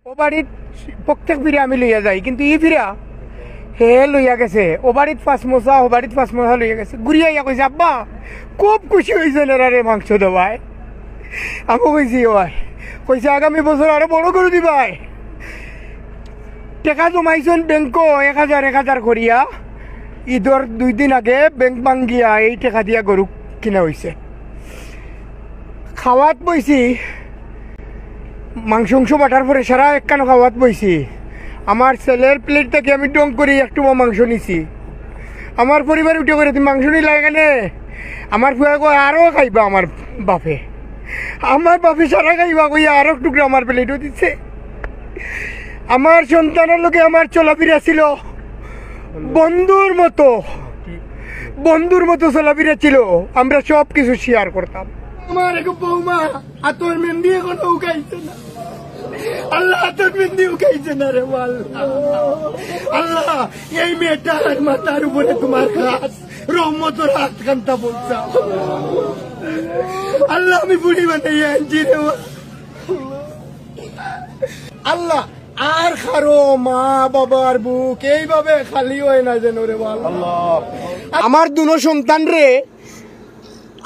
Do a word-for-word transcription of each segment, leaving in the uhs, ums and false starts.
ও বাড়িত প্রত্যেক ফিরা আমি লইয়া যাই, কিন্তু ই ফিরা হে লইয়া গেছে। ও বাড়িত পাঁচ মশা, ও বাড়িত পাঁচ মশা লইয়া গেছে। ঘুরিয়া আইয়া কইছে, "আব্বা, খুব খুশি অইছে এরারে মাংস দেওয়ায়।" আমি কইছি, "ওই।" কইছে, "আগামী বছর আরো বড় গরু দিবায়।" টেকা জমাইছইন ব্যাংকো এক হাজার, এক হাজার করিয়া। ঈদর দুই দিন আগে ব্যাংক ভাঙ্গিয়া এই টেকা দিয়া গরু কিনা অইছে। খাওয়াত বইছি, মাংস উংস বাটার পরে সারা একখানো খাওয়াত বইছি। আমার ছেলের প্লেট থাকি আমি ডং করি একটুমা মাংস নিছি। আমার পরিবার উঠে করে, "তুমি মাংস নিলা কেনে?" আমার ফুয়া কয়, "আরো খাইবা আমার বাপে।" আমার বাপে সারা খাইবা কইয়া আরো টুকরা আমার প্লেটও দিছে। আমার সন্তানের লগে আমার চলাফিরা ছিল বন্ধুর মতো, বন্ধুর মতো চলাফিরা ছিল। আমরা সব কিছু শেয়ার করতাম। আমার এক বৌমা আতর মেহেন্দি এখনো উকাইছে না। আল্লাহ, আতর মেহেন্দি উকাইছে না রে আল্লাহ। আল্লাহ, এই মেয়েটার মাথার উপরে তোমার হাত, রহমতর হাত কান্তা বলছা। আল্লাহ, আমি বুড়ি বানাইয়া আনছি রে আল্লাহ। আল্লাহ, আর কারো মা বাবার বুক এইভাবে খালি হয় না যেন রে আল্লাহ। আমার দুনো সন্তান রে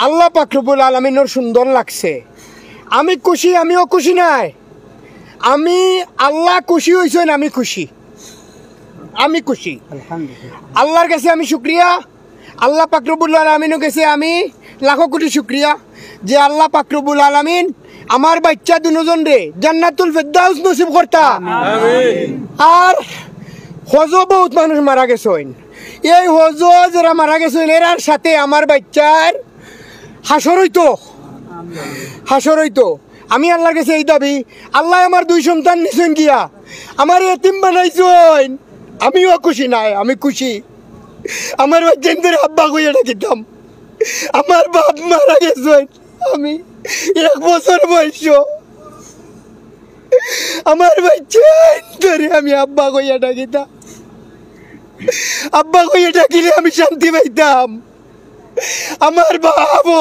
আল্লাহ পাক রব্বুল আলামিনর সুন্দর লাগছে। আমি খুশি, আমিও খুশি নাই। আমি, আল্লাহ খুশি হইছেন, আমি খুশি, আমি খুশি। আলহামদুলিল্লাহ। আল্লাহর কাছে আমি শুকরিয়া, আল্লাহ পাক রব্বুল আলামিনর কাছে আমি লাখো কোটি শুকরিয়া যে আল্লাহ পাক রব্বুল আলামিন আমার বাচ্চা দুজনরে জান্নাতুল ফেরদাউস নসিব করতা। আমিন। আর হজো বহুত মানুষ মারা গেছইন। এই হজো যারা মারা গেছইন, এরার সাথে আমার বাচ্চার হাশর হইতো, হাশর হইতো। আমি আল্লাহর কাছে এই দাবি, আল্লাহ আমার দুই সন্তান নিছইন গিয়া, আমার এতিম বানাইছইন, আমিও খুশি নাই, আমি খুশি। আমার বাচ্চাইন্তরে আব্বা কইয়া ডাকিতাম। আমার বাপ মারা গেছইন, আমি এক বছর বয়স। আমার বাচ্চাইন্তরে আমি আব্বা কইয়া ডাকিতাম। আব্বা কইয়া ডাকিলে আমি শান্তি পাইতাম। আমার বাবু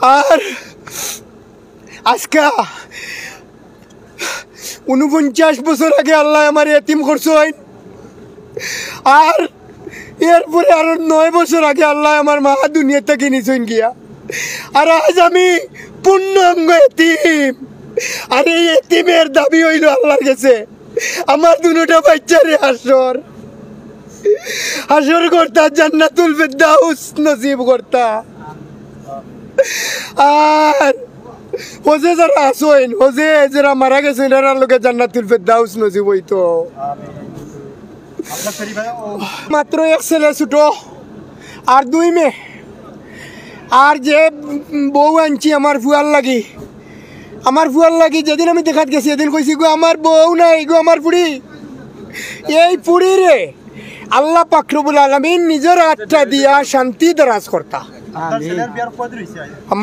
আর আজকা ঊনপঞ্চাশ বছর আগে আল্লাহ আমার এতিম করছইন, আর এরপরে আরো নয় বছর আগে আল্লাহ আমার মা দুনিয়া থাকি নিছইন গিয়া। আর আজ আমি পূর্ণাঙ্গ এতিম। আর এই এতিমের দাবি হইল আল্লাহর কাছে, আমার দুটা বাচ্চারে হাশর, হাশর করতা, জান্নাতুল ফেরদাউস নসিব করতা। আর হজে যারা আছইন, হজে যারা মারা গেছইন, এরার লগে জান্নাতুল ফেরদাউস নসিব হইতো। মাত্র এক ছেলে ছোট, আর দুই মেয়ে, আর যে বউ আনছি আমার ফুয়ার লাগি, আমার ফুয়ার লাগি যেদিন আমি দেখাত গেছি, এদিন কইছি, "গো আমার বউ নাই, গো আমার ফুড়ি।" এই ফুড়ি রে আল্লাহ পাক রব্বুল আলামিন নিজর আতটা দিয়া শান্তি দরাজ করতা।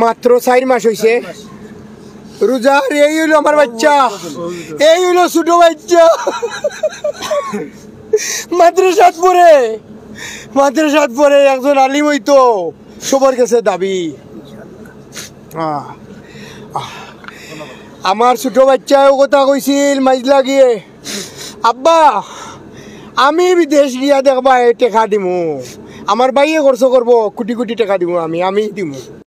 মাত্র চাইর মাস হইছে। রোজার এই হইল আমার বাচ্চা, এই হইল ছোট বাচ্চা। মাদ্রাসাত পড়ে, মাদ্রাসাত পড়ে একজন আলিম হইতো, সবার কাছে দাবি। আহ, আহ। আমার ছোট বাচ্চায় ও কথা কইছিল মাইজ লাগিয়ে, "আব্বা, আমি বিদেশ গিয়া দেখবা এই টেকা দিমু, আমার ভাইয়ে খরচ করবো, কোটি কোটি টেকা দিমু আমি, আমি দিমু।"